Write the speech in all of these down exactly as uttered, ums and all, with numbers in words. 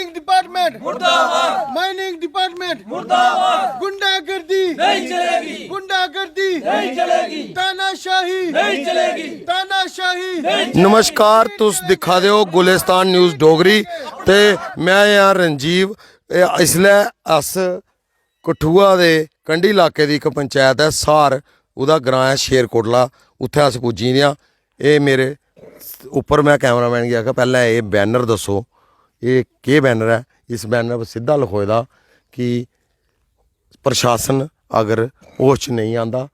Department मुर्दाबाद। Mining department मुर्दाबाद। गुंडागर्दी नहीं चलेगी। गुंडागर्दी नहीं चलेगी। तानाशाही नहीं चलेगी। तानाशाही नहीं चलेगी। नमस्कार, तुस दिक्खा दे ओ गुलिस्तान न्यूज़ डोगरी ते में आं रंजीव। ए, इसलै अस कठुआ दे कंढी इलाके दी इक पंचैत ऐ स्हार, ओह्दा ग्रांऽ ऐ शेरकोटला। उत्थै अस पुज्जी दे आं। एह् मेरे उप्पर, में कैमरामैन गी आखेआ, "पैह्लें एह् बैनर दस्सो, एह् केह् बैनर ऐ?" इस बैनर पर सिद्धा लखोए दा कि प्रशासन अगर होश च नेईं आंदा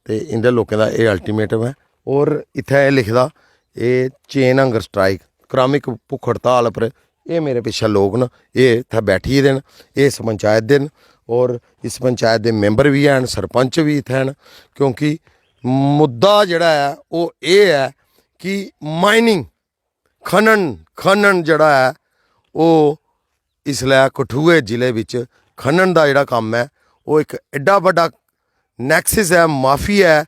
ते इं'दे लोकें दा एह् अल्टीमेटम ऐ। और इत्थै एह् लिखे दा, एह् चेन हंगर स्ट्राइक, क्रमिक भुक्ख हड़ताल पर एह् मेरे पिच्छें लोक न, एह् इत्थै बैठी गेदे न, एह् इस पंचायत दे न। और इस पंचायत दे मैंबर बी हैन, सरपंच बी इत्थै न, क्योंकि मुद्दा जेह्ड़ा ऐ ओह् एह् ऐ कि माइनिंग, खनन, खनन जेह्ड़ा ऐ ओह् इसलै कठुए जिले बिच खनन दा जेह्ड़ा कम्म ऐ ओह् इक एड्डा बड्डा नैक्सिस ऐ, माफिया ऐ,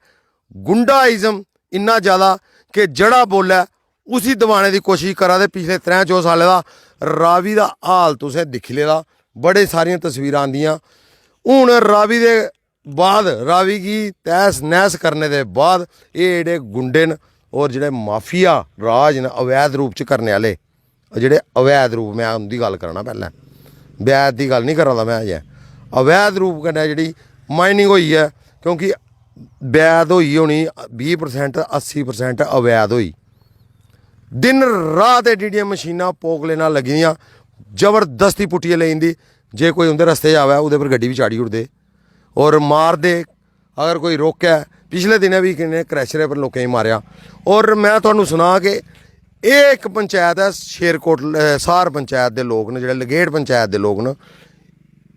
गुंडाइज्म इन्ना ज्यादा कि जेह्ड़ा बोलै उसी दबाने दी कोशिश करा दे। पिछले त्रै चौं सालें दा रावी दा हाल तुसें दिक्खी लेदा, बड़े सारियां तस्वीरां आंदियां। हून रावी दे बाद, रावी गी तैस नैस करने दे बाद एह् जेह्ड़े गुंडे न और जेह्ड़े माफिया राज न अवैध रूप च करने आह्ले, जेह्ड़े अवैध रूप, में उं'दी गल्ल करा ना पैह्लें, वैध दी गल्ल निं करा दा में अजें, अवैध रूप कन्नै जेह्ड़ी माइनिंग होई ऐ, क्योंकि वैध होई होनी बीह् परसैंट, अस्सी परसैंट अवैध होई। दिन रात एड्डी एड्डियां मशीनां पोकलेनां लग्गी दियां, जबरदस्ती पुट्टियै लेई जंदी। जे कोई उं'दे रस्ते च आवै, ओह्दे पर गड्डी बी चाढ़ी ओड़दे और मारदे। अगर कोई रोकै, पिछले दिनें बी किन्ने क्रैशरे पर लोकें गी मारेआ। और में तुहानू सनां कि एह् इक पंचैत ऐ शेरकोट, अ, स्हार पंचैत दे लोक न, जेह्ड़े लगेट पंचैत दे लोक न,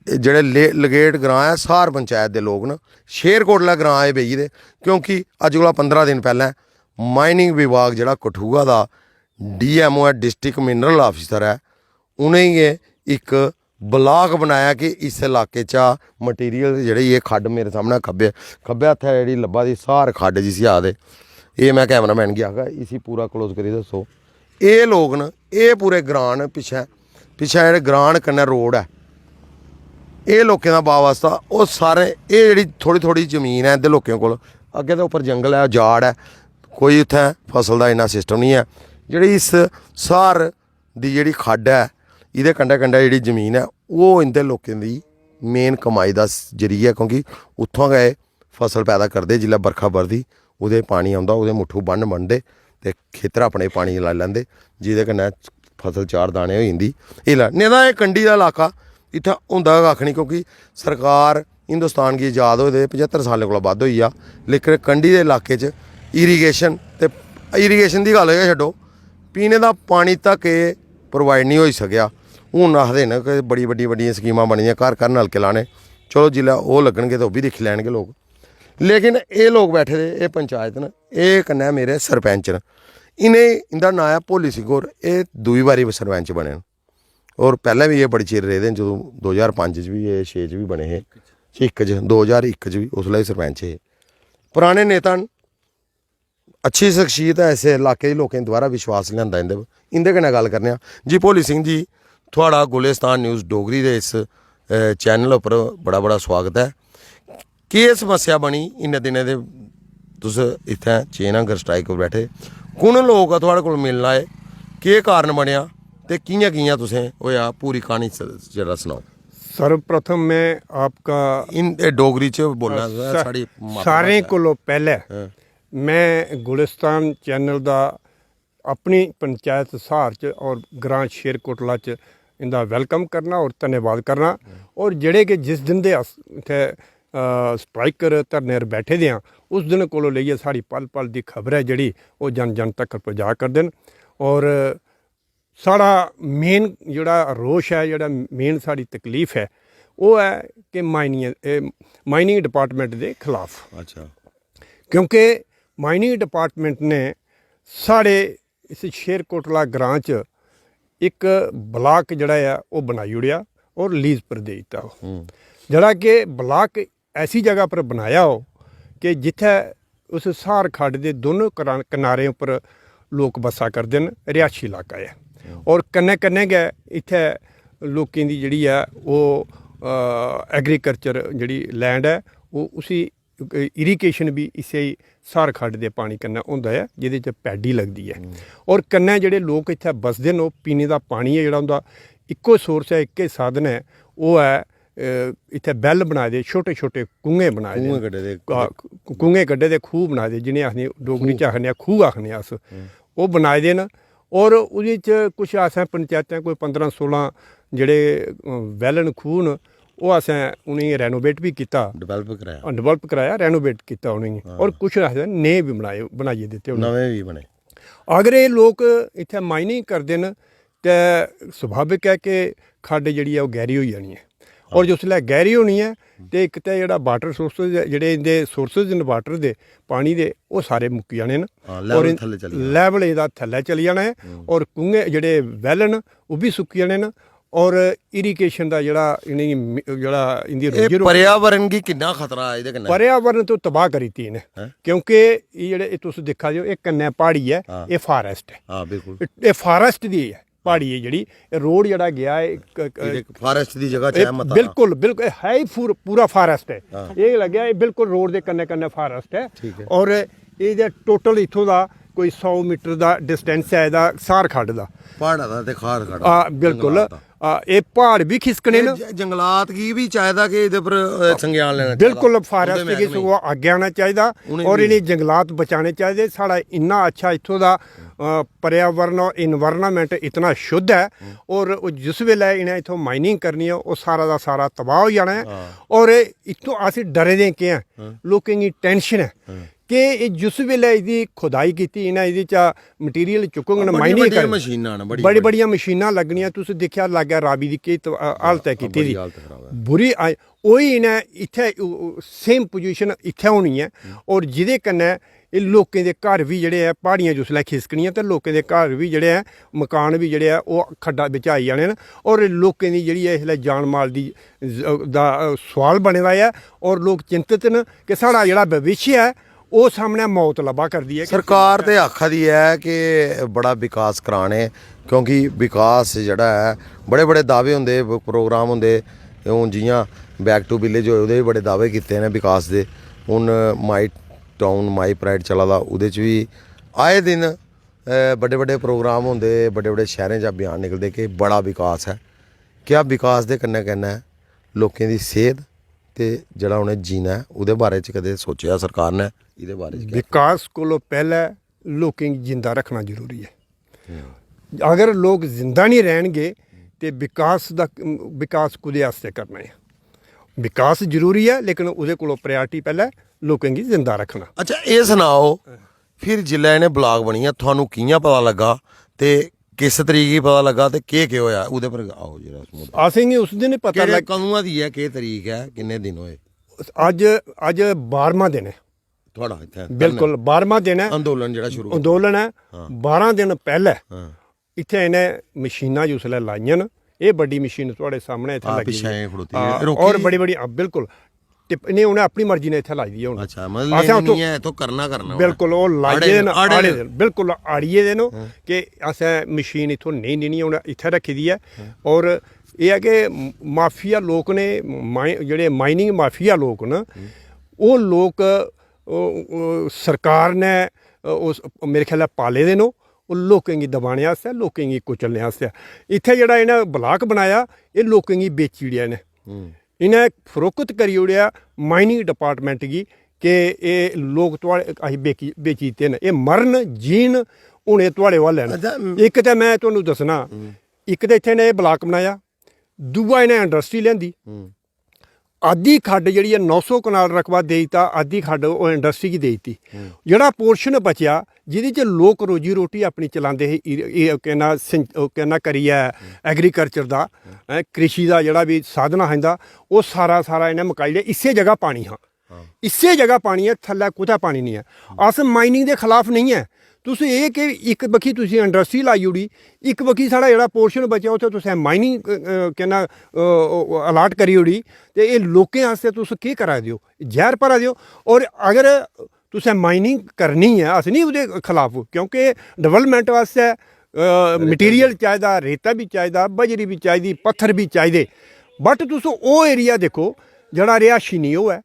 एह् जेह्ड़े ले-, लगेट ग्रांऽ ऐ, स्हार पंचैत दे लोक न, शेरकोटला ग्रांऽ एह् बेही गेदे, क्योंकि अज्ज कोला पंदरां दिन पैह्लें माइनिंग विभाग जेह्ड़ा कठुआ दा डीएमओ ऐ, डिस्ट्रिक्ट मिनरल ऑफिसर ऐ, उ'नें गै इक ब्लाक बनाया कि इस इलाके चा मटीरियल जेह्ड़ी एह् खड्ड मेरे सामनै खब्बे, खब्बै हत्थै जेह्ड़ी लब्भा दी स्हार खड्ड जिसी आखदे, एह् में कैमरामैन गी आखगा इसी पूरा क्लोज करियै दस्सो। एह् लोक न, एह् पूरे ग्रांऽ न, पिच्छें, पिच्छें जेह्ड़े ग्रांऽ न कन्नै रोड ऐ, एह् लोकें दा बावास्ता, ओह् सारे, एह् जेह्ड़ी थोह्ड़ी थोह्ड़ी जमीन ऐ इं'दे लोकें कोल, अग्गें ते उप्पर जंगल ऐ, जाड़ ऐ, कोई उत्थै फसल दा इन्ना सिस्टम निं ऐ। जेह्ड़ी इस स्हार दी जेह्ड़ी खड्ड ऐ, एह्दे कंढै कंढै जेह्ड़ी जमीन ऐ, ओह् इं'दे लोकें दी मेन कमाई दा स-, जरिया ऐ, क्योंकि उत्थुआं गै एह् फसल पैदा करदे। जिसलै बरखा बरदी, ओह्दे पानी औंदा, ओह्दे मुट्ठू ब'न्न ब'नदे ते खेतर अपने पानी लाई लैंदे, जेह्दे कन्नै फसल चार दाने होई जंदी। एह् लै, नेईं तां एह् कंढी दा इलाका, इत्थै होंदा गै कक्ख निं, क्योंकि सरकार हिंदुस्तान गी आजाद होए दे पचत्तर सालें कोला बद्ध होई गेआ, लेकिन कंढी दे इलाके च इरीगेशन ते इरीगेशन दी गल्ल गै छड्डो, पीने दा पानी तक एह् प्रोवाइड निं होई सकेआ। हून आखदे न कि बड़ी बड्डी बड्डियां स्कीमां बनी दियां, घर घर नलके लाने। चलो, जिसलै ओह् लग्गन गे ते ओह् बी दिक्खी लैन गे लोक। लेकिन एह् लोक बैठे दे, एह् पंचायत न, एह् कन्नै मेरे सरपैंच न। इ'नें, इं'दा नांऽ ऐ भोली सिंह होर, एह् दूई बारी सरपैंच बने न। होर पैह्लें बी एह् बड़े चिर रेह्दे न, जदूं दो ज्हार पंज च बी एह्, छे च बी बने हे, इक च, दो ज्हार इक च बी, उसलै बी सरपैंच हे। पराने नेता न, अच्छी शख्सियत ऐ, इस इलाके दे लोकें दोबारा विश्वास लेआंदा इं'दे पर। इं'दे कन्नै गल्ल करने आं। जी भोली सिंह जी, थुआढ़ा गुलिस्तान न्यूज़ डोगरी दे इस, अ, चैनल उप्पर बड़ा बड़ा सुआगत ऐ। केह् समस्या बनी इन्ने दिनें दे, तुस इत्थै चेन हंगर स्ट्राइक पर बैठे, कु'न लोक थुआढ़े कोल मिलना आए, केह् कारण बनेआ ते कि'यां कि'यां तुसें होएआ, पूरी क्हानी स-, जरा सनाओ। सर्वप्रथम मैं आपका इन, ए, डोगरी च बोलना अ, ऐ, सा-, साढ़ी मातृ सारें भाशा ऐ। कोलों पैह्ले हां। मैं गुलिस्तान चैनल दा अपनी पंचायत स्हार च और ग्रां शेरकोटला च इंदा welcome करना और धन्यवाद करना। और जेह्ड़े कि जिस दिन दे अस इत्थै, अ, स्ट्राइकर धरने पर बैठे दे आं, उस दिन कोलों लेइयै साढ़ी पल पल दी खबर ऐ जेह्ड़ी, ओह् जन जन तक पजा करदे न। और साढ़ा मेन जेह्ड़ा रोश ऐ, जेह्ड़ा मेन साढ़ी तकलीफ ऐ, ओह् ऐ कि माइनिंग, एह् माइनिंग डिपार्टमेंट दे खिलाफ। अच्छा। क्योंकि माइनिंग डिपार्टमेंट ने साढ़े इस शेरकोटला ग्रां च इक ब्लाक जेह्ड़ा ऐ, ओह् बनाई ओड़ेआ और लीज पर देई दित्ता ओह्। हम्म। जेह्ड़ा कि ब्लाक ऐसी जगह पर बनाया हो कि जित्थै उस स्हार खड्ड दे दोनों करा-, कनारें उप्पर लोक बस्सा करदे न, रिहायशी इलाका ऐ। हम्म। और कन्नै कन्नै गै इत्थै, अ, लोकें दी जेह्ड़ी ऐ ओह् एग्रीकल्चर जेह्ड़ी लैंड ऐ ओह् उसी इरीगेशन बी इस्सै स्हार खड्ड दे पानी कन्नै होंदा ऐ जेह्दे च पैडी लगदी ऐ। और कन्नै जेह्ड़े लोक इत्थै बसदे न ओह् पीने दा पानी ऐ जेह्ड़ा उं'दा इक्को सोर्स ऐ इक्कै साधन ऐ ओह् ऐ इत्थै बैल्ल बनाए दे छोटे छोटे कुएं बनाए दे कुएं कड्ढे दे कुएं कड्ढे दे खूह् बनाए दे जि'नें आखदे डोगरी च आखने आं खूह् आखने अस ओह् बनाए दे न। और ओह्दे च कुछ असें पंचैतें कोई पंदरां सोलां जेह्ड़े बैल्ल न खूह् न ओह् असें उ'नेंगी रेनोवेट बी कीता। डेवलप कराया। डेवलप कराया रेनोवेट कीता उ'नेंगी और कुछ असें नए बी बनाए बनाइयै दित्ते उ'नेंगी। नमें बी बने। अगर एह् लोक इत्थै माइनिंग करदे न ते सुभाविक ऐ कि खड्ड जेह्ड़ी ऐ ओह् गैह्री होई जानी ऐ। और जिसलै गैह्री होनी ऐ ते इक ते जेह्ड़ा वाटर सोर्सेज जेह्ड़े इं'दे सोर्सेज न वाटर दे पानी दे ओह् सारे मुक्की जाने न। और लेवल एह्दा थल्लै चली जाना ऐ और कुएं जेह्ड़े बैल्ल न ओह् बी सुक्की जाने न। और इरीगेशन दा जेह्ड़ा इ'नेंगी जेह्ड़ा इं'दी रोजी रोटी पर्यावरण गी किन्ना खतरा ऐ एह्दे कन्नै? पर्यावरण तो तबाह करी दित्ती इ'नें। क्योंकि एह् जेह्ड़े तुस दिक्खा दे ओ एह् कन्नै प्हाड़ी ऐ। एह् फारेस्ट ऐ। हां बिल्कुल। एह् फारेस्ट दी ऐ प्हाड़ी ऐ जेह्ड़ी एह् रोड जेह्ड़ा गेआ ऐ इक- इक- एह्दे फारेस्ट दी जगह च एह् ऐ मता। बिल्कुल बिल्कुल एह् है ही फूर- पूरा फारेस्ट ऐ। एह् लग्गेआ एह् बिल्कुल रोड दे कन्नै कन्नै फारेस्ट ऐ। ठीक ऐ। और एह् जेह्ड़ा टोटल इत्थूं दा कोई सौ मीटर दा डिस्टेंस ऐ एह्दा स्हार खड्ड दा। प्हाड़ा दा ते खार खड्ड दा, हां बिल्कुल। जंगलात दा। हां, एह् प्हाड़ बी खिसकने न। एह् ज- जंगलात गी बी चाहिदा कि एह्दे पर अ, संज्ञान लैना चाहिदा। बिल्कुल फारेस्ट उं'दे गी मैह्कमे सगुआं अग्गें आना चाहिदा। उ'नें और बी इ'नें जंगलात बचाने चाहिदे। साढ़ा इन्ना अच्छा इत्थूं दा अ, पर्यावरण और इन्वायरमेंट इतना शुद्ध ऐ और ओह् जिस बेल्लै इ'नें इत्थूं माइनिंग करनी ऐ ओह् सारा दा सारा तबाह होई जाना ऐ। और इत्थूं अस डरे दे केह् ऐ? लोकें गी टेंशन ऐ कि एह् जिस बेल्लै एह्दी खुदाई कीती इ'नें एह्दी चा मटीरियल चुकङन बड़ी माइनिंग बड्डियां करन मशीनां न, बड़ी बड़ी बड़ी। बड़ियां मशीनां लग्गनियां। तुस दिक्खेआ लाग्गै रावी दी केह् त- अ, हालत ऐ कीती बड़ी दी हालत खराब ऐ। बुरी आई ओही इ'नें इत्थै सेम पोजीशन इत्थै होनी ऐ। और जेह्दे कन्नै एह् लोकें दे घर बी जेह्ड़े ऐ प्हाड़ियां जिसलै खिसकनियां ते लोकें दे घर बी जेह्ड़े ऐ मकान बी जेह्ड़े ऐ ओह् खड्डा बिच आई जाने न। और लोकें दी जेह्ड़ी ऐ इसलै जान माल दी ज- दा अ, सोआल बने दा ऐ। और लोक चिंतित न कि साढ़ा जेह्ड़ा भविष्य ऐ ओह् सामनै मौत लब्भा करदी ऐ कि सरकार ते आखा दी ऐ कि बड़ा विकास कराने क्योंकि विकास जेह्ड़ा ऐ बड़े बड़े दावे होंदे प्रोग्राम होंदे। हून जि'यां बैक टू विलेज होए ओह्दे बी बड़े दावे कीते न विकास दे। हून माई टाउन माई प्राइड चला दा ओह्दे च बी आए दिन अ, बड्डे बड्डे प्रोग्राम होंदे बड्डे बड्डे शैह्रें चा बयान निकलदे कि बड़ा विकास ऐ। क्या विकास दे कन्नै कन्नै लोकें दी सेह्त ते जेह्ड़ा उ'नें जीना ऐ ओह्दे बारे च कदें सोचेआ सरकार ने एह्दे बारे च क्या? विकास कोलों पैह्लें लोकें गी जिंदा रक्खना जरूरी ऐ। अगर लोक जिंदा निं रैह्नगे ते विकास दा विकास कुदे आस्तै करना ऐ? विकास जरूरी ऐ लेकिन ओह्दे कोलों प्रायोरिटी पैह्लें लोकें गी जिंदा रक्खना। अच्छा एह् सनाओ फिर जिसलै इ'नें ब्लाक बनियां थुहानू कि'यां पता लग्गा ते किस तरीक गी पता लग्गा ते केह् केह् होएआ ओह्दे पर आओ जरा अस मुद्दे। असेंगी उस दिन पता केह्ड़े लग कदूं दी ऐ केह् तरीक ऐ किन्ने दिन होए? अज्ज अज्ज बारमां दिन ऐ। थुआढ़ा इत्थै बिल्कुल बारमां दिन ऐ। अंदोलन जेह्ड़ा शुरू कीता। अंदोलन ऐ। हां। बारां दिन पैह्ले हां। इत्थै इ'नें मशीनां जिसलै लाइयां न एह् बड्डी मशीन थुआढ़े सामनै इत्थै हां, लग्गी दी पिच्छें ऐ। एह् खड़ोती दी ऐ। हां, एह् रोकी और दी? बड़ी बड़ी हां, बिल्कुल टिप इ'नें उ'नें अपनी मर्जी ने इत्थै लाई दी ऐ हून। अच्छा मतलब असें लेनी उत्थूं निं ऐ इत्थूं करना करना उ'नें। बिल्कुल ओह् लाइयै आड़े दे न, आड़े आड़े दे दे न। बिल्कुल आड़िये दे न ओह् हां। कि असें मशीन इत्थूं नेईं लेनी उ'नें इत्थै रक्खी दी ऐ। हां। और एह् ऐ कि माफिया लोक ने माइ- जेह्ड़े माइनिंग माफिया लोक न ओह् लोक ओह्- ओह् सरकार ने ओह् मेरे ख्याल पाले दे न ओह् लोकें गी दबाने आस्तै लोकें गी कुचलने आस्तै। इत्थै जेह्ड़ा इ'नें ब्लाक बनाया एह् लोकें गी बेची ओड़ेआ इ'नें। इ'नें फरोख्त करी ओड़ेआ माइनिंग डिपार्टमेंट गी कि एह् लोक थुआढ़े असें बेची बेची दित्ते न एह् मरन जीन हून एह् थुआढ़े हवालै न। अच्छा, इक ते में तुहानू दस्सना इक ते इत्थै इ'नें एह् ब्लाक बनाया दूआ इ'नें इंडस्ट्री लेआंदी। अद्धी खड्ड जेह्ड़ी ऐ नौ सौ कनाल रकबा देई दित्ता अद्धी खड्ड ओह् इंडस्ट्री गी देई दित्ती। जेह्ड़ा पोर्शन बचेआ जेह्दे च लोक रोजी रोटी अपनी चलांदे हे केह् नां करियै एग्रीकल्चर दा कृषि दा जेह्ड़ा बी साधन हा इं'दा ओह् सारा सारा इ'नें मकाई ओड़ेआ। इस्सै जगह पानी हा इस्सै जगह पानी ऐ थल्लै कुतै पानी निं ऐ। अस माइनिंग दे खलाफ नेईं ऐ। तुस एह् कि इक बक्खी तुसें इंडस्ट्री लाई ओड़ी इक बक्खी साढ़ा जेह्ड़ा पोर्शन बचेआ उत्थै तुसें माइनिंग केह् नां अलाट करी ओड़ी ते एह् लोकें आस्तै तुस केह् करा दे ओ? जैह्र भरा दे ओ। और अगर तुसें माइनिंग करनी ऐ अस निं ओह्दे खलाफ क्योंकि डेवलपमेंट आस्तै मटीरियल चाहिदा, रेता बी चाहिदा, बजरी बी चाहिदी, पत्थर बी चाहिदे। बट तुस ओह् एरिया दिक्खो जेह्ड़ा रिहायशी नेईं होऐ,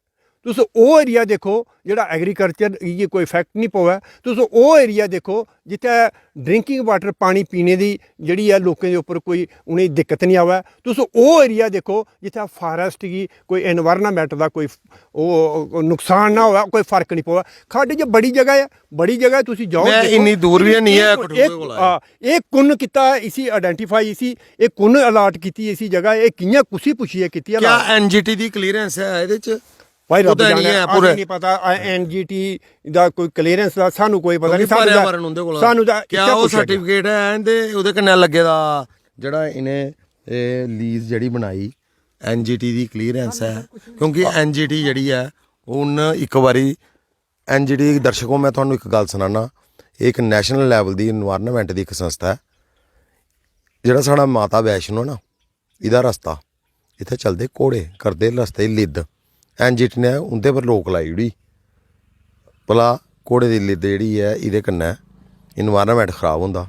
तुस ओह् एरिया दिक्खो जेह्ड़ा एग्रीकल्चर गी कोई इफैक्ट निं पवै, तुस ओह् एरिया दिक्खो जित्थै ड्रिंकिंग वाटर, पानी पीने दी जेह्ड़ी ऐ, लोकें दे उप्पर कोई उ'नेंगी दिक्कत निं आवै, तुस ओह् एरिया दिक्खो जित्थै फारेस्ट गी कोई एनवायरनमेंट दा कोई ओह् नुकसान ना होऐ, कोई फर्क निं पवै। खड्ड च बड़ी जगह ऐ, बड़ी जगह तुसी जाओ, में दिक्खो, इन्नी दूर बी हैनी ऐ इक, कठुए इक, कोला। हां, एह् कु'न कीता इसी आइडेंटिफाई, इसी, एह् कु'न अलाट कीती इसी जगह, एह् कि'यां, कुसी पुच्छियै कीती क्या अलाट? एनजीटी दी क्लीयरेंस ऐ एह्दे च? भाई, रब्ब ओह्दा निं जाने, ऐ असें पूरे। निं पता। एनजीटी दा कोई क्लीयरेंस दा सानू कोई पता क्योंकि निं। सानू दा, पर्यावरण उं'दे कोल, सानू दा क्या इत्थै ओह् पुच्छेआ गेआ। सर्टिफिकेट ऐ इं'दे, ओह्दे कन्नै लग्गे दा, जेह्ड़ा इ'नें एह् लीज जेह्ड़ी बनाई एनजीटी दी क्लीयरेंस ऐ? क्योंकि एनजीटी जेह्ड़ी ऐ, हून इक बारी एनजीटी दर्शकों, में थुहानू इक गल्ल सनाना, एह् इक नेशनल लेवल दी एनवायरनमेंट दी इक संस्था ऐ। जेह्ड़ा साढ़ा माता वैष्णो ना, एह्दा रस्ता, इत्थै चलदे घोड़े, करदे रस्ते दी लिद्द। एनजीटी ने उं'दे पर रोक लाई ओड़ी, भला घोड़े दी लिद्द जेह्ड़ी ऐ, एह्दे कन्नै एनवायरनमेंट खराब होंदा।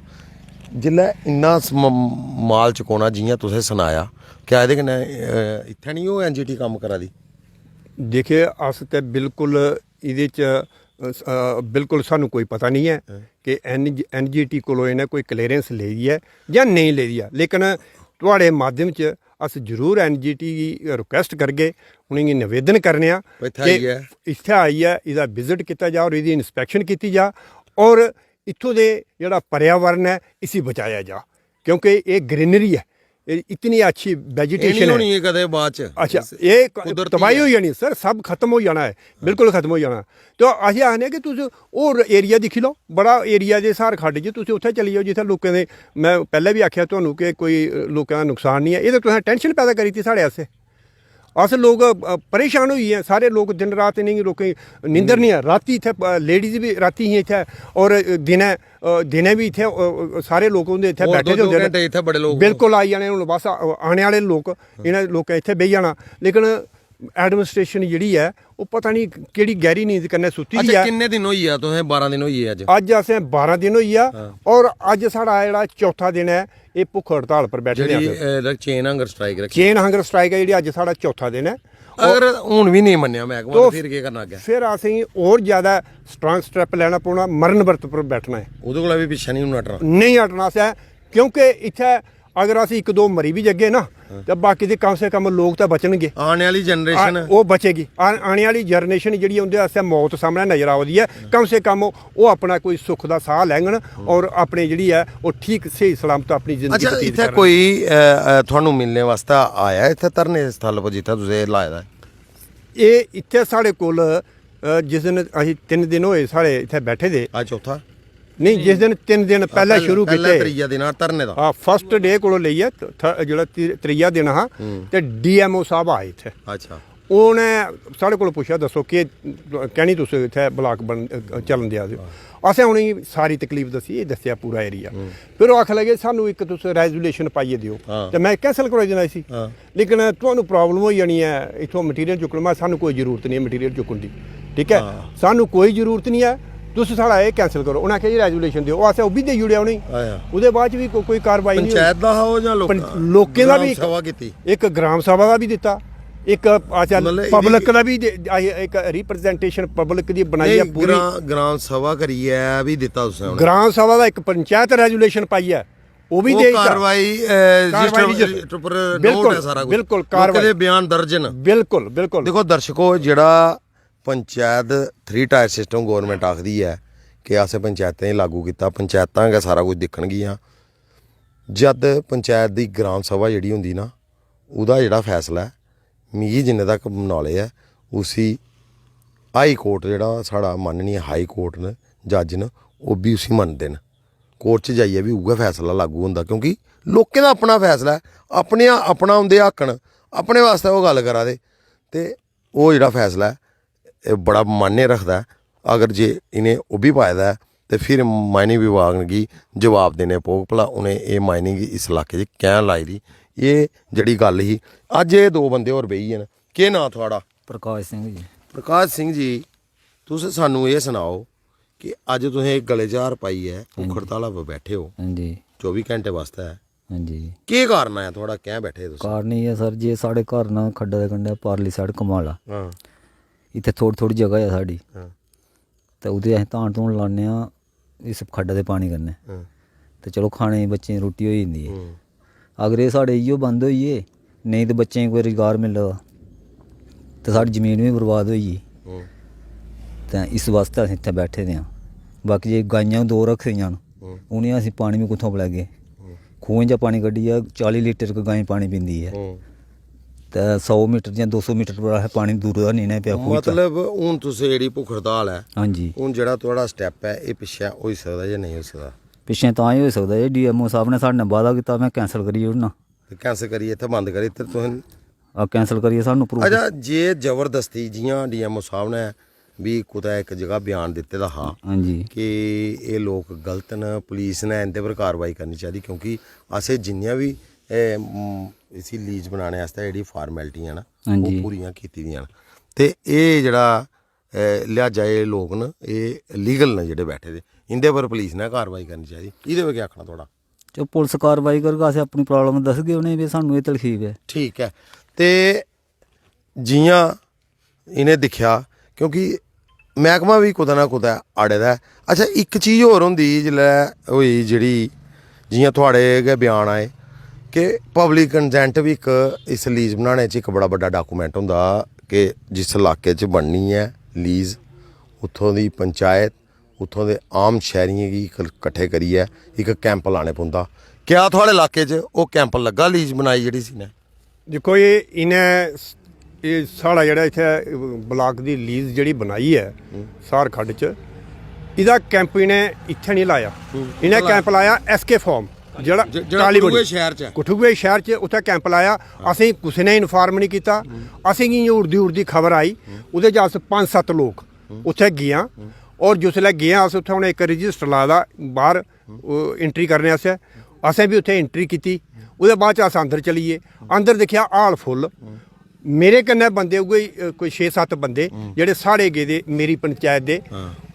जिसलै इन्ना सम-, माल चकोना, जि'यां तुसें सनाया, क्या एह्दे कन्नै, अ, इत्थै निं ओह् एनजीटी कम्म करा दी? देखिए, अस ते बिल्कुल एह्दे च, अ, स-, अ, बिल्कुल सानू कोई पता निं ऐ हां। कि एन-, एनजीटी कोलों इ'नें कोई क्लीयरेंस लेई दी ऐ जां नेईं लेई दी ऐ, लेकिन थुआढ़े माध्यम च अस जरूर एनजीटी गी रिक्वेस्ट करगे, उ'नेंगी निवेदन करने आं भाई, इत्थै कि आइयै। इत्थै आइयै एह्दा विजिट कीता जा और एह्दी इंस्पैक्शन कीती जा और इत्थूं दे जेह्ड़ा पर्यावरण ऐ, इसी बचाया जा, क्योंकि एह् ग्रीनरी ऐ, एह् इतनी अच्छी एह् निं वेजिटेशन ऐ। होनी ऐ कदें बाद च। अच्छा, इस एह् क-, कुदरती तबाही ऐ। होई जानी सर, सब खत्म होई जाना ऐ, बिल्कुल खत्म होई जाना। तो अस आखने कि तुस होर एरिया दिक्खी लैओ, बड़ा एरिया जे स्हार खड्ड च, तुस उत्थै चली जाओ जित्थै लोकें दे, में पैह्लें बी आखेआ तुहानू कि कोई, अ, लोकें दा नुकसान निं ऐ, एह् ते तुसें टैंशन पैदा करी दित्ती साढ़े आस्तै। अस लोक, अ, परेशान होई गे आं, सारे लोक दिन रात इ'नेंगी लोकें गी नींदर निं ऐ। रातीं इत्थै, अ, लेडीज बी रातीं ही इत्थै, और, अ, दिनै, अ, दिनै बी इत्थै, अ, अ, सारे लोक होंदे इत्थै होर बैठे दे दो दो होंदे न। घैंटे इत्थै बड़े लोक बिल्कुल आई जाने हून बस, अ, आने आह्ले लोक, इ'नें लोकें इत्थै बेही जाना। लेकिन एडमिनिस्ट्रेशन जेह्ड़ी ऐ, ओह् पता निं केह्ड़ी गैह्री नींद कन्नै सुत्ती दी अच्छा, ऐ। किन्ने दिन होई गेआ तुसें? बारां दिन होई गे अज्ज। अज्ज असें बारां दिन होई गेआ हां। और अज्ज साढ़ा जेह्ड़ा चौथा दिन ऐ, एह् भुक्ख हड़ताल पर बैठे दे जेह्ड़ी, अस। अ, चेन हंगर स्ट्राइक रक्खी। चेन हंगर स्ट्राइक ऐ जेह्ड़ी, अज्ज साढ़ा चौथा दिन ऐ। अगर हून बी नेईं मन्नेआ मैह्कमा, तो ते फिर केह् करना अग्गें? फिर असेंगी होर ज्यादा स्ट्रांग स्टैप लैना पौना, मरण बरत पर बैठना ऐ। ओह्दे कोला बी पिच्छें निं हून हटना। नेईं हटना असें, क्योंकि इत्थै अगर अस इक दो मरी बी जग्गे ना, हां। ते बाकी दे कम से कम लोक ते बचनगे। आने आह्ली जनरेशन आ-, ओह् बचेगी। आ-, आने आह्ली जनरेशन जेह्ड़ी ऐ, उं'दे आस्तै मौत सामनै नजर आवा दी ऐ। कम से कम ओह्, ओह् अपना कोई सुख दा साह् लैङन और अपने जेह्ड़ी ऐ, ओह् ठीक स्हेई सलामत अपनी जिंदगी अच्छा, बतीत इत्थै करन। कोई, अ, अ, थुहानू मिलने वास्तै आया इत्थै धरने स्थल पर जित्थै तुसें एह् लाए दा ऐ? एह् इत्थै साढ़े कोल, अ, जिस दिन असीं तिन्न दिन होए साढ़े इत्थै बैठे दे। अज्ज चौथा? नेईं, जिस दिन तिन्न दिन पैह्लें पैह्लें, शुरू पैह्लें कीते। त्रीया दिन हा धरने दा। हां, फर्स्ट डे कोलों लेइयै थ-, थ-, जेह्ड़ा ती-, त्रीया दिन हा, हम्म। ते डीएमओ साह्ब आए इत्थै। अच्छा। उ'नें साढ़े कोल पुच्छेआ, "दस्सो, केह्, कैह्नी तुस इत्थै ब्लाक बन-, चलन देआ दे ओ?" हां। असें उ'नेंगी सारी तकलीफ दस्सी, एह् दस्सेआ पूरा एरिया। हम्म। फिर ओह् आखन लगे, "सानू इक तुस रेजोल्यूशन पाइयै देओ, हां। ते में कैंसल करोआई देना इसी।" हां। लेकिन तुहानू प्रॉब्लम होई जानी ऐ, इत्थों मटीरियल चुक्कन, में, सानू कोई जरूरत नहीं है मटीरियल चुक्कन दी, ठीक है? हाँ। सानू कोई जरूरत नहीं है, तुस साढ़ा एह् कैंसल करो। उ'नें आखेआ जी रेजोल्यूशन देओ, ओह् असें ओह् बी देई ओड़ेआ उ'नेंगी। आया। ओह्दे बाद च बी को-, कोई कार्रवाई नहीं पंचायत होई। दा हा ओह् जां लोकें पं-, दा? लोकें दा ग्राम बी सभा कीती? इक ग्राम सभा दा बी दित्ता, इक असें मतलब एह्दी पब्लिक दा बी दे-, असें इक रिप्रजेंटेशन पब्लिक दी बनाई ऐ नहीं, पूरी। ग्राम, ग्राम सभा करियै बी दित्ता तुसें उ'नें? ग्राम सभा दा इक पंचायत रेजोल्यूशन पाइयै ओह् बी ओह् देई दित्ता। कार्रवाई, अ, कार्रवाई रजिस्टर, रजिस्टर। रजिस्टर पर बिल्कुल, नोट ऐ सारा कुछ। बिल्कुल, लोकें कार्रवाई। दे बयान दर्ज न। बिल्कुल, बिल्कुल। दिक्खो दर्शको, जेह्ड़ा panchayat three tier system government आखदी ऐ कि असें पंचायतें गी लागू कीता, पंचायतां गै सारा कुछ दिक्खन गियां। जद पंचायत दी ग्राम सभा जेह्ड़ी होंदी ना, ओह्दा जेह्ड़ा फैसला ऐ, मिगी जिन्ने तक नॉलेज ऐ, उसी हाई कोर्ट, जेह्ड़ा साढ़ा माननीय हाई कोर्ट न, जज न, ओह् बी उसी मनदे न। कोर्ट च जाइयै बी उ'ऐ फैसला लागू होंदा, क्योंकि लोकें दा अपना फैसला ऐ, अपने, अपना उं'दे हक्क न, अपने वास्तै ओह् गल्ल करा दे, ते ओह् जेह्ड़ा फैसला ऐ, एह् बड़ा मान्य रखदा ऐ। अगर जे इ'नें ओह् बी पाए दा ऐ, ते फिर माइनिंग विभाग गी जवाब देने पौग, भला उ'नें एह् माइनिंग इस इलाके च कैं लाई दी। एह् जेह्ड़ी गल्ल ही, अज्ज एह् दो बंदे होर बेही गे न। केह् नांऽ थुआढ़ा? प्रकाश सिंह जी। प्रकाश सिंह जी, तुस सानू एह् सनाओ कि अज्ज तुसें एह् गले च हार पाइयै भुक्ख हड़ताला पर बैठे ओ। हां जी। चौबी घैंटे बास्तै ऐ। हां जी। केह् कारण ऐ थुआढ़ा, कैं बैठे दे तुस? कारण एह् ऐ सर, जे साढ़े घर न खड्डा दे कंढै पारली साइड कमाला, हां। इत्थै थोह्ड़ी थोह्ड़ी जगह ऐ साढ़ी, हां। ते ओह्दे असें धान धून लान्ने आं इस खड्डा दे पानी कन्नै। हां। ते चलो, खाने गी बच्चें गी रुट्टी होई जंदी ऐ। हम्म। अगर एह् साढ़े इ'यो बंद होई गे, नेईं ते बच्चें गी कोई रुजगार मिलदा, ते साढ़ी जमीन बी बर्बाद होई गेई। हम्म। ते इस बास्तै अस इत्थै बैठे दे आं। बाकी जे गाइयां दो रक्खी दियां न, हम्म। उ'नेंगी अस पानी बी कुत्थुआं पलैगे? खूहें चा पानी कड्ढियै चाली लीटर इक गाय पानी पींदी ऐ। हम्म। ते सौ मीटर जां दो सौ मीटर पर असें पानी दूर दा नेईं ना पिया खूह् चा। मतलब, हून तुस जेह्ड़ी भुक्ख हड़ताल ऐ, हां जी। हून जेह्ड़ा थुआढ़ा स्टैप ऐ, एह् पिच्छें होई सकदा जां नेईं होई सकदा? पिच्छें तां ही होई सकदा जे डीएमओ साहब ने साढ़े ने वादा कीता, में कैंसल करी ओड़ना। ते कैंसल करियै इत्थै बंद करी, इत्थै तुसें आ कैंसल करियै सानू प्रूफ। अच्छा, जे जबरदस्ती, जियां डीएमओ साहब ने बी कुतै इक जगह बयान दित्ते दा हा हां जी। कि एह् लोक गलत न, पुलिस ने इंदे पर कार्रवाई करनी चाहिदी, क्योंकि असें जिन्नियां बी, एह्, म, इसी लीज बनाने आस्तै जेह्ड़ी फार्मेलिटियां न, हां जी। ओह् पूरियां कीती दियां न। ते एह् जेह्ड़ा, ए, लिहाजा एह् लोक न, एह् लीगल न जेह्ड़े बैठे दे, इंदे पर पुलिस ने कार्रवाई करनी चाहिदी। एह्दे पर केह् आखना थुआढ़ा? जो पुलिस कार्रवाई करग, अस अपनी प्रॉब्लम दसगे उ'नेंगी, भी सानू एह् तकलीफ ऐ। ठीक ऐ। ते जियां इ'नें दिक्खेआ, क्योंकि मैह्कमा बी कुतै ना कुतै अड़े दा ऐ। अच्छा, इक चीज होर होंदी, जिसलै होई जेह्ड़ी, जियां थुआढ़े गै बयान आए कि पब्लिक कंसेंट बी इक, इस लीज बनाने च इक बड़ा बड्डा डाकूमेंट होंदा कि जिस इलाके च बननी ऐ लीज, उत्थों दी पंचायत, उत्थों दे आम शैह्रियें गी इक, कट्ठे करियै इक कैंप लाने पौंदा। क्या थुआढ़े इलाके च ओह् कैंप लग्गा, लीज बनाई जेह्ड़ी सी ने? दिक्खो, एह् इ'नें, एह् साढ़ा जेह्ड़ा इत्थै ब्लाक दी लीज जेह्ड़ी बनाई ऐ सार खड्ड च, एह्दा कैंप इ'नें इत्थै निं लाया। इ'नें कैंप लाया एसके फार्म, जेह्ड़ा ज-, जेह्ड़ा काली कठुए बड़ी, शैह्र च ऐ। कठुए शैह्र च, उत्थै कैंप लाया। असेंगी कुसै ने इन्फार्म निं कीता। असेंगी इ'यां उड़दी उड़दी खबर आई, ओह्दे च अस पंज सत्त लोक उत्थै गे आं। और जिसलै गे आं अस, उत्थै उ'नें इक रजिस्टर लाए दा बाह्र, ओह् एंट्री करने आस्तै। असें बी उत्थै एंट्री कीती। ओह्दे बाद च अस अंदर चली गे। अंदर दिक्खेआ, हाल फुल्ल। मेरे कन्नै बंदे उ'ऐ, अ, कोई छे सत्त बंदे जेह्ड़े साढ़े गेदे, मेरी पंचैत दे,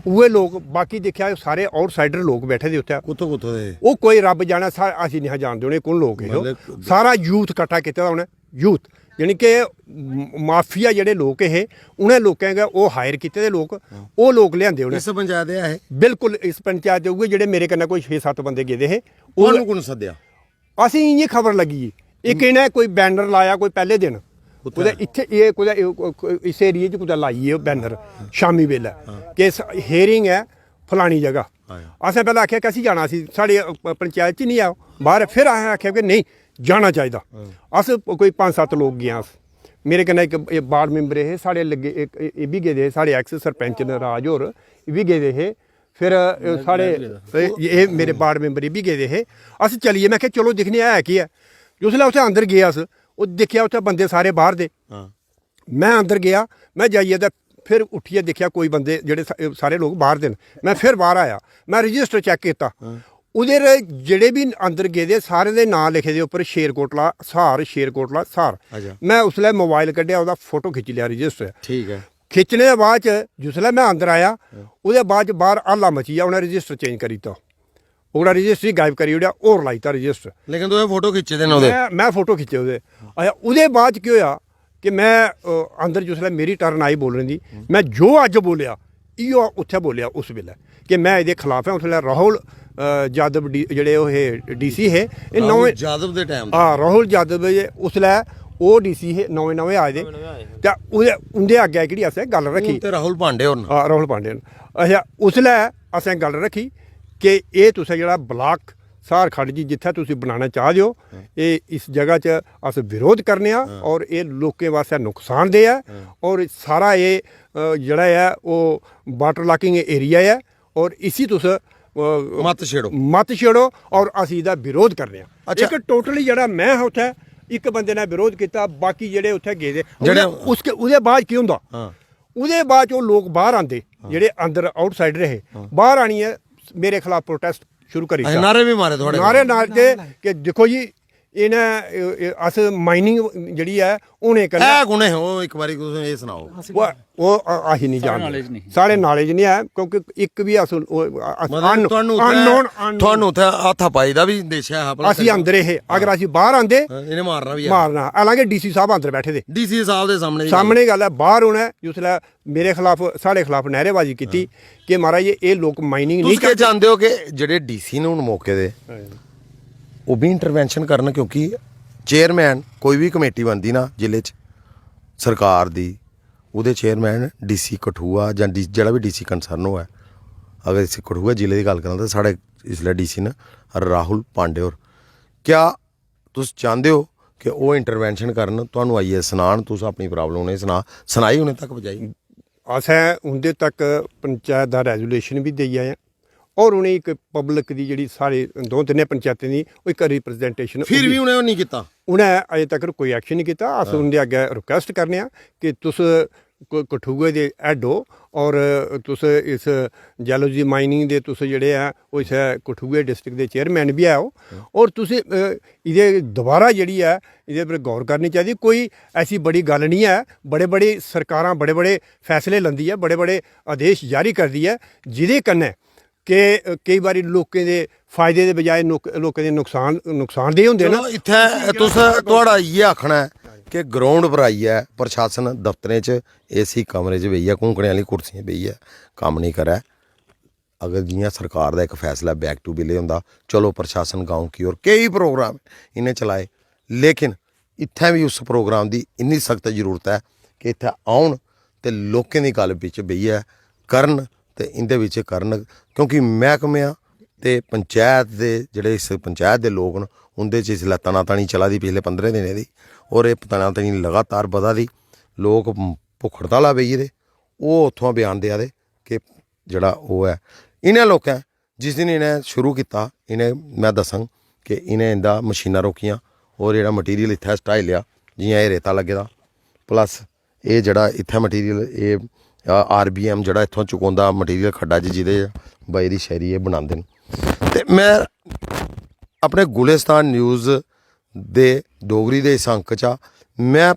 उ'ऐ लोक। बाकी दिक्खेआ, सारे आउटसाइडर लोक बैठे दे उत्थै। कुत्थों कुत्थों दे? ओह् कोई रब्ब जाने, सा-, अस नेईं हा जानदे उ'नें कु'न लोक हे ओह्। मतलब, सारा यूथ कट्ठा कीते दा उ'नें, यूथ, यानी कि म-, माफिया जेह्ड़े लोक हे, उ'नें लोकें गै ओह् हायर कीते दे लोक, ओह् लोक लेआंदे उ'नें। इस पंचायत दे ऐ हे? बिल्कुल, इस पंचायत दे उ'ऐ जेह्ड़े मेरे कन्नै कोई छे सत्त बंदे गेदे हे। ओह्, तुहानू कु'न सद्देआ? असें इ'यां खबर लग्गी, इक इ'नें कोई बैनर लाया कोई पैह्ले दिन, कुत्थै? कुतै इत्थै, एह् कुतै, एह्, इस एरिया च कुतै लाइयै ओह् बैनर, शामी बेल्लै, कि हेयरिंग ऐ फलानी जगह। आया। असें पैह्लें आखेआ, "कैसी जाना असी, साढ़े, अ, पंचैत च निं आओ बाह्र।" फिर असें आखेआ कि नेईं, जाना चाहिदा। अस कोई पंज सत्त लोक गे आं अस। मेरे कन्नै इक एह् वार्ड मैंबर हे, साढ़े लग्गे इक, एह्, एह् बी गेदे हे, साढ़े एक्स सरपैंच न राज होर, एह् बी गेदे हे। फिर, अ, साढ़े, एह्, एह् मेरे वार्ड मैंबर, एह् बी गेदे हे। अस चली गे, में आखेआ, "चलो दिक्खने आं है केह् ऐ।" जिसलै उत्थै अंदर गे अस, ओह् दिक्खेआ उत्थै बंदे सारे बाह्र दे। हाँ। में अंदर गेआ, में जाइयै ते फिर उट्ठियै दिक्खेआ कोई बंदे जेह्ड़े सा-, सारे लोक बाह्र दे न। में फिर बाह्र आया, में रजिस्टर चैक कीता। हाँ। उद्धर जेह्ड़े बी अंदर गेदे, सारें दे नांऽ लिखे दे उप्पर, शेरकोटला स्हार, शेरकोटला स्हार। अच्छा। में उसलै मोबाइल कड्ढेआ, ओह्दा फोटो खिच्ची लेआ रजिस्टर। ठीक ऐ। खिच्चने दे बाद च जिसलै में अंदर आया, ओह्दे बाद च बाह्र हल्ला मची गेआ, उ'नें रजिस्टर चेंज करी दित्ता। ओह्कड़ा रजिस्टर ही गायब करी ओड़ेआ, होर लाई दित्ता रजिस्टर। लेकिन तुसें फोटो खिच्चे दे न ओह्दे? में, में फोटो खिच्चे ओह्दे। अच्छा, ओह्दे बाद च केह् होआ कि में, अ, अंदर जिसलै मेरी टर्न आई बोलने दी, में जो अज्ज बोलेआ, इ'यो उत्थै बोलेआ उस बेल्लै, कि में एह्दे खलाफ ऐ। उसलै राहुल, अ, यादव डी-, जेह्ड़े ओह् हे, डीसी हे, एह् राहुल नमें, यादव दे टाइम दा। हां, राहुल यादव जे उसलै ओह् डीसी हे, नमें नमें आए दे। ते ओह्दे, उं'दे अग्गें केह्ड़ी असें गल्ल रक्खी। हून ते राहुल पांडे होर न। हां, राहुल पांडे न। अच्छा, उसलै असें गल्ल रक्खी कि एह् तुसें जेह्ड़ा ब्लाक स्हार खड्ड जी, जित्थै तुस बनाना चाह दे ओ, एह् इस जगह च अस विरोध करने आं और एह् लोकें वास्तै नुकसानदेह ऐ और सारा एह्, अ, जेह्ड़ा ऐ ओह् वाटर लॉकिंग एरिया ऐ और इसी तुस, अ, मत छेड़ो। मत छेड़ो और अस एह्दा विरोध करने आं। अच्छा। इक टोटली जेह्ड़ा में हा उत्थै, इक बंदे ने विरोध कीता, बाकी जेह्ड़े उत्थै गेदे, जेह्ड़े उसके, ओह्दे बाद केह् होंदा? हाँ। ओह्दे बाद च ओह् लोक बाह्र आंदे, जेह्ड़े अंदर आउटसाइडर हे, बाह्र आनियै मेरे खलाफ प्रोटेस्ट शुरू करी अच्छा, दित्ता। नारे बी मारे थुआढ़े नारे कोल? नारे कि दिक्खो जी, इ'नें एह्- एह्- अस माइनिंग जेह्ड़ी ऐ होने कन्नै है कु'न ऐ ओह्? इक बारी तुस एह् सनाओ। ओह् ओह् अ- अस निं जानदे। साढ़े नालेज निं ऐ, क्योंकि इक बी अस ओह्- अस मतलब अन- ਤੁਹਾਨੂੰ अननोन उत्थै- ਤੁਹਾਨੂੰ उत्थै हत्था पाई दा बी देशा हा भला। असी अंदर हे, अगर असी बाहर आंदे, इ'नें मारना बी ऐ। मारना। हालांकि डीसी साहब अंदर बैठे दे। डीसी साहब दे सामने सामने गल्ल ऐ, बाहर उ'नें जिसलै मेरे खिलाफ, साढ़े खिलाफ नारेबाजी कीती कि महाराज, एह् लोक माइनिंग तुस नहीं केह् चांह्दे हो कि जेह्ड़े डीसी न हून मौके दे, ओह् बी इंटरवेंशन करन, क्योंकि चेयरमैन कोई बी कमेटी बनदी ना जिले च सरकार दी, ओह्दे चेयरमैन डीसी कठुआ जां डी जेह्ड़ा बी डीसी कंसर्न होऐ, अगर इस कठुआ जिले दी गल्ल करां ते साढ़े इसलै डीसी न राहुल पांडे होर। क्या तुस चांह्दे ओ कि ओह् इंटरवेंशन करन, तुहानू आइयै सनान, तुस अपनी प्रॉब्लम उ'नेंगी सना सनाई उ'नें तक पजाई? असें उं'दे तक पंचैत दा रेजोल्यूशन बी देई आए आं, और उ'नें इक पब्लिक दी जेह्ड़ी साढ़े दो तिन्ने पंचैतें दी ओह् इक रिप्रजेंटेशन फिर बी उ'नें ओह् निं कीता। उ'नें अजें तक कोई एक्शन निं कीता। अस उं'दे अग्गें रिक्वेस्ट करने आं कि तुस क- कठुए दे हैड हो, और तुस इस जैलोजी माइनिंग दे तुस जेह्ड़े ऐ ओह् इस कठुए डिस्ट्रिक्ट दे चेयरमैन बी ऐ ओ, और तुस अ, एह्दे दोबारा जेह्ड़ी ऐ एह्दे पर गौर करनी चाहिदी। कोई ऐसी बड़ी गल्ल निं ऐ, बड़े बड़े सरकारां बड़े बड़े फैसले लैंदी ऐ, बड़े बड़े आदेश जारी करदी ऐ, जेह्दे कन्नै के केई बारी लोकें दे फायदे दे बजाय नुक- लोकें दे नुकसान नुकसानदेह होंदे न। चलो, इत्थै तुस थुआढ़ा इ'यै आखना ऐ कि ग्राउंड पर आइयै प्रशासन दफ्तरें च एसी कमरे च बेहियै घूंकने आह्ली कुर्सियें बेहियै कम्म निं करै। अगर जि'यां सरकार दा इक फैसला बैक टू विलेज होंदा, चलो प्रशासन गांव की ओर केई प्रोग्राम इ'नें चलाए, लेकिन इत्थै बी उस प्रोग्राम दी इन्नी सख्त जरूरत ऐ कि इत्थै औन ते लोकें दी गल्ल बिच बेहियै करन ते इं'दे बिच करन, क्योंकि मैह्कमेआं ते पंचैत दे जेह्ड़े इस पंचैत दे लोक न उं'दे च इसलै तनातनी चला दी पिछले पंदरें दिनें दी, और एह् तनातनी लगातार बधा दी। लोक भुक्ख हड़ताला बेही गेदे, ओह् उत्थुआं बयान देआ दे कि जेह्ड़ा ओह् ऐ इ'नें लोकें जिस दिन इ'नें शुरू कीता, इ'नें में दस्सङ कि इ'नें इं'दा मशीनां रोकियां और जेह्ड़ा मटीरियल इत्थै सटाई लेआ, जि'यां एह् रेता लग्गे दा, प्लस एह् जेह्ड़ा इत्थै मटीरियल, एह् आरबीएम जेह्ड़ा इत्थुआं चुकोंदा मटीरियल खड्डा च, जेह्दे च बजरी शैरी एह् बनांदे न। ते में अपने गुलिस्तान न्यूज़ दे डोगरी दे इस अंक चा में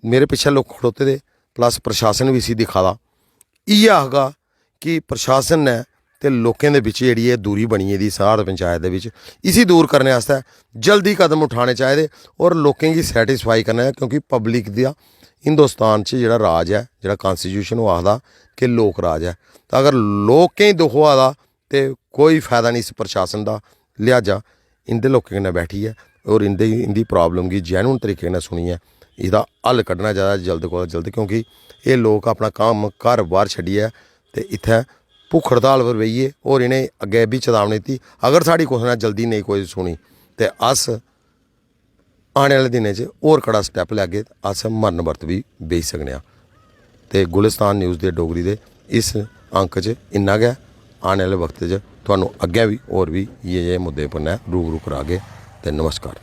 मेरे पिच्छें लोक खड़ोते दे, प्लस प्रशासन बी इसी दिक्खा दा। इ'यै आखगा कि प्रशासन ने ते लोकें दे बिच जेह्ड़ी एह् दूरी बनी गेदी साढ़ पंचायत दे बिच, इसी दूर करने आस्तै जल्दी कदम उठाने चाहिदे और लोकें गी सैटिस्फाई करना चाहिदा, क्योंकि पब्लिक दा हिंदुस्तान च जेह्ड़ा राज ऐ, जेह्ड़ा कॉन्स्टिट्यूशन ओह् आखदा कि लोक राज ऐ। ते अगर लोकें गी दुख होआ दा ते कोई फायदा निं इस प्रशासन दा। लिहाजा इं'दे लोकें कन्नै बैठियै और इं'दे इं'दी प्रॉब्लम गी जैन्युइन तरीके कन्नै सुनियै एह्दा हल कड्ढना चाहिदा जल्द कोला जल्द, क्योंकि एह् लोक अपना कम्म घर बाह्र छड्डियै ते इत्थै भुक्ख हड़ताल पर बेहियै और इ'नें अग्गें बी चेतावनी दित्ती, अगर साढ़ी कुसै ने जल्दी नेईं कोई सुनी ते अस आने आह्ले दिनें च होर कड़ा स्टैप लैगे, अस मरण बरत बी बेही सकने आं। ते गुलिस्तान न्यूज़ दे डोगरी दे इस अंक च इन्ना गै। आने आह्ले वक्त च तुहानू अग्गें बी होर बी इ'यै जेह् मुद्दें पर नै रूबरू करागे। ते नमस्कार।